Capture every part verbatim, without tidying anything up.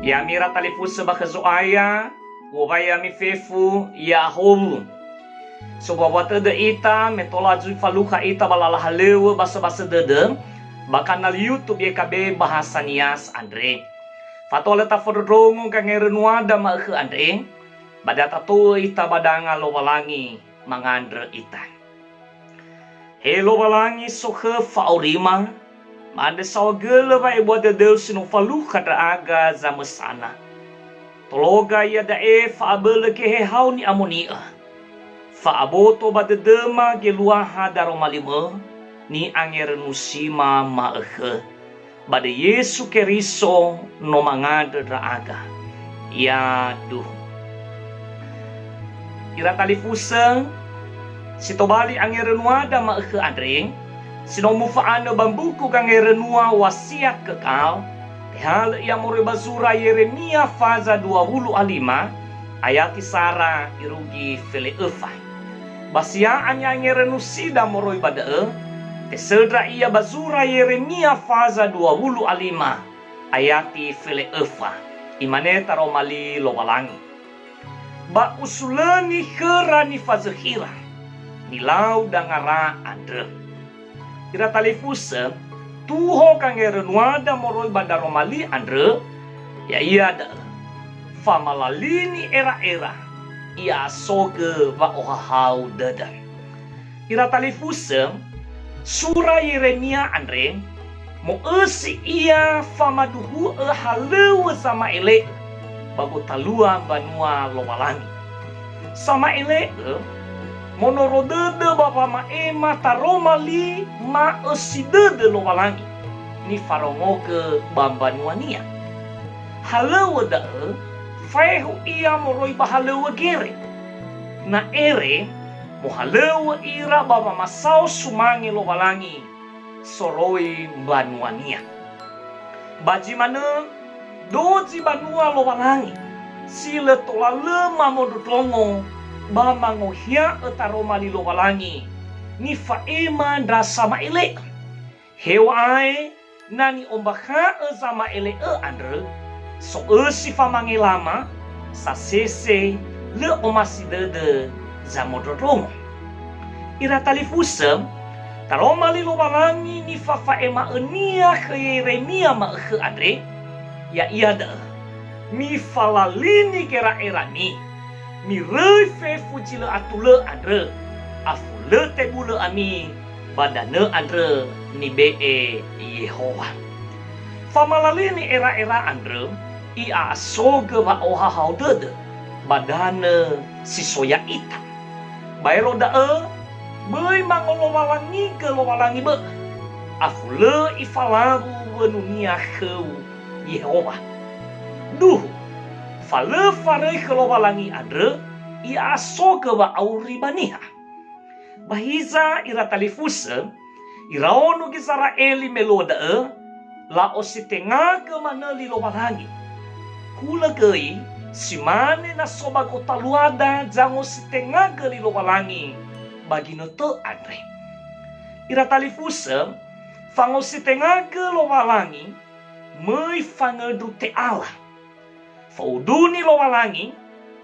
Ya'ami ira talifusö ba khö Zo'aya, u'owai ya'ami fefu, ya'ahowu. Sobua-bua tödö ita, me tola zui falukha ita ba lala halöŵö basöbasö dödö, ba kanal YouTube Y K B Bahasa Nias andre. Fatoa lö tafondrondrongo gangerönuada ma'ökhö andre, ba da tato'ö ita ba danga Lowalangi mangandrö ita. He Lowalangi sokhö fa'aurima, ma'andrö saohagölö wa'ebua dödöu si no falukha ndra'aga zamösana. Tologa iada'e fa'abölö geheha-U ni'amoni'ö. Fa'aboto ba dödöma geluaha daroma li-Mö, ni'angerönusima ma'ökhö. Ba döi Yesu Keriso no mangandrö ndra'aga. Yaduhu. Ira talifusö, si tobali angerönuada ma'ökhö andre, si no mufa'anö ba mbuku Gangerönua Wasiat Kekal, tehalö ia moroi ba zura Yeremia faza dua wulu a lima, ayati sara irugi felö öfa. Ba si ya'angerönusida moroi ba da'ö, tesöndra ia ba zura Yeremia faza dua wulu a lima, ayati felö öfa. Imane taroma li Lowalangi, "Ba Usulöni khöra nifazökhira, nilau dangara andrö." Ira talifusö, tuho gangerönuada moroi ba daroma li andrö, ya'ia da'ö, "Famalalini era'era, i'a'asogö wa'ohahau dödö." Ira talifusö, sura Yeremia andre, mo'ösi ia famaduhu'ö halöŵö zama'ele'ö ba gotalua mbanua Lowalangi. Sama'ele'ö, monoro dödö ba wama'ema taroma li ma'ösi dödö Lowalangi, nifarongogö ba mbanua-Nia. Halöŵö da'ö, faehu ia moroi ba halöŵö gere. Na ere, mohalöŵö ira ba wamasao sumange Lowalangi soroi mbanua-Nia. Ba zi manö, dozi banua Lowalangi, si lö tola lö mamondrondrongo ba mangohia'ö taroma li Lowalangi, nifa'ema ndra sama'ele'ö. Heŵa'ae na ni'ombakha'ö zama'ele'ö andrö, so'ösi famangelama, sasese, lö omasi dödö zamondrondrongo. Ira talifusö, taroma li Lowalangi nifafa'ema'ö-Nia khö Yeremia ma'ökhö andre, ya'ia da'ö, "Mifalalini gera'erami, miröi fefu zi lö atulö andrö, afulö tebulö ami ba danö andrö nibe'e Yehowa." Famalalini era'era andrö, i'a'asogö wa'ohahau dödö ba danö si so ya'ita. Baero da'ö, böi mangolowalanigö Lowalangi bö'ö, afulö ifalawu wönu-Nia khöu Yehowa. Duhu, fa lö faröi khö Lowalangi andrö, i'a'asogö wa'auri ba niha. Ba hiza ira talifusö, iraono Gizera'eli me luo da'ö, la'ositengagö manö li Lowalangi. Hulö göi, si mane na so ba gotaluada zangositengagö li Lowalangi ba ginötö andre. Ira talifusö, fangositengagö Lowalangi, möi fangöndru te'ala. Fa'uduni Lowalangi,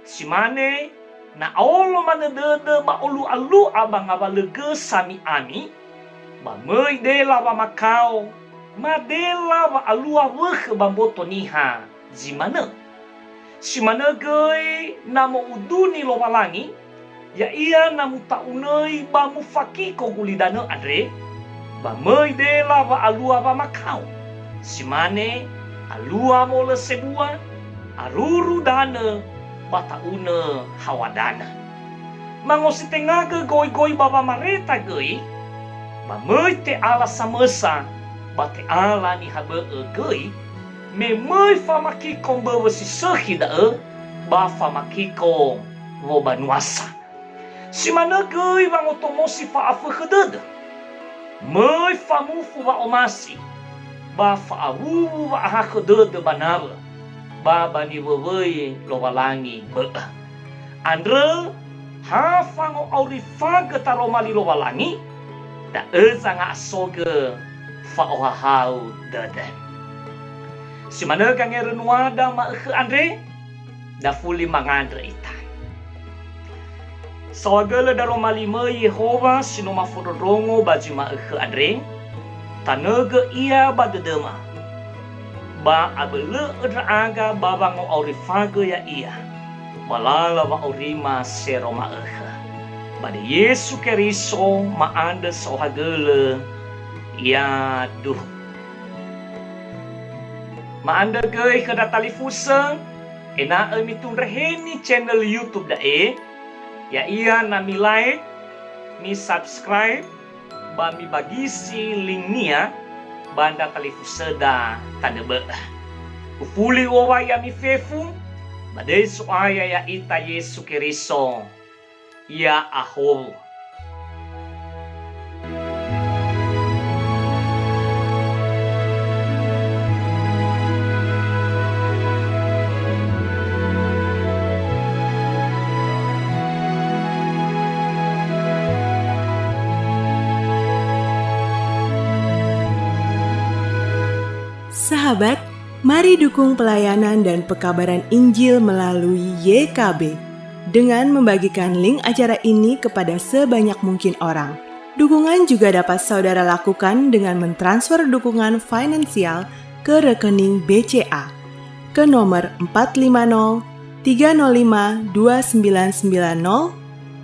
si mane, na aolo manö dödö ba olu'a-lu'a ba ngawalö gösa mi'ami, ba möi dela wamakao, ma dela wa'alua wökhö ba mboto niha zi manö. Si manö göi na mo'uduni Lowalangi, ya'ia na muta'unöi ba mufakiko gulidanö andre, ba möi dela wa'alua wamakao, si mane alua molö sebua, aruru danö, ba ta'unö haoa danö. Mangositengagö goigoi ba wamareta göi, ba möi te'ala samösa, ba te'ala niha bö'ö göi, me möi famakiko mböwö si sökhi da'ö, ba famakiko wobanuasa. Si manö göi wangotomosi fa'afökhö dödö. Möi famufu wa'omasi, ba fa'awuwu wa'ahakhö dödö ba nawö, ba ba niwöwöi Lowalangi bö'ö. Andrö, ha fango'aurifagö taroma li Lowalangi, da'ö zanga'asogö fa'ohahau dödö. Si manö gangerönuada ma'ökhö andre, dafuli mangandrö ita. Saohagölö daroma li möi Yehowa si no mafondrondrongo ba zi ma'ökhö andre, tanögö ia ba dödöma, ba abölö'ö ndra'aga ba wango'aurifagö ya'ia, ba lala wa'aurima sero ma'ökhö. Ba döi Yesu Keriso ma'andrö saohagölö, yaduhu. Ma'andrö göi khö ndra talifusö, ena'ö mitundreheni channel YouTube da'e, ya'ia na mi-like, mi-subscribe, ba mibagisi link-nia ba ndra talifusöda tanö bö'ö. Ufuli u'owai ami fefu, ba döi So'aya ya'ita Yesu Keriso, ya'ahowu. Sahabat, mari dukung pelayanan dan pekabaran Injil melalui Y K B dengan membagikan link acara ini kepada sebanyak mungkin orang. Dukungan juga dapat saudara lakukan dengan mentransfer dukungan finansial ke rekening B C A ke nomor empat lima nol tiga nol lima dua sembilan sembilan nol,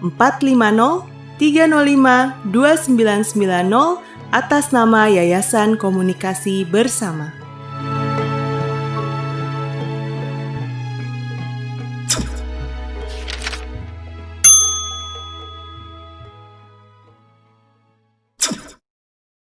empat lima nol tiga nol lima dua sembilan sembilan nol, atas nama Yayasan Komunikasi Bersama.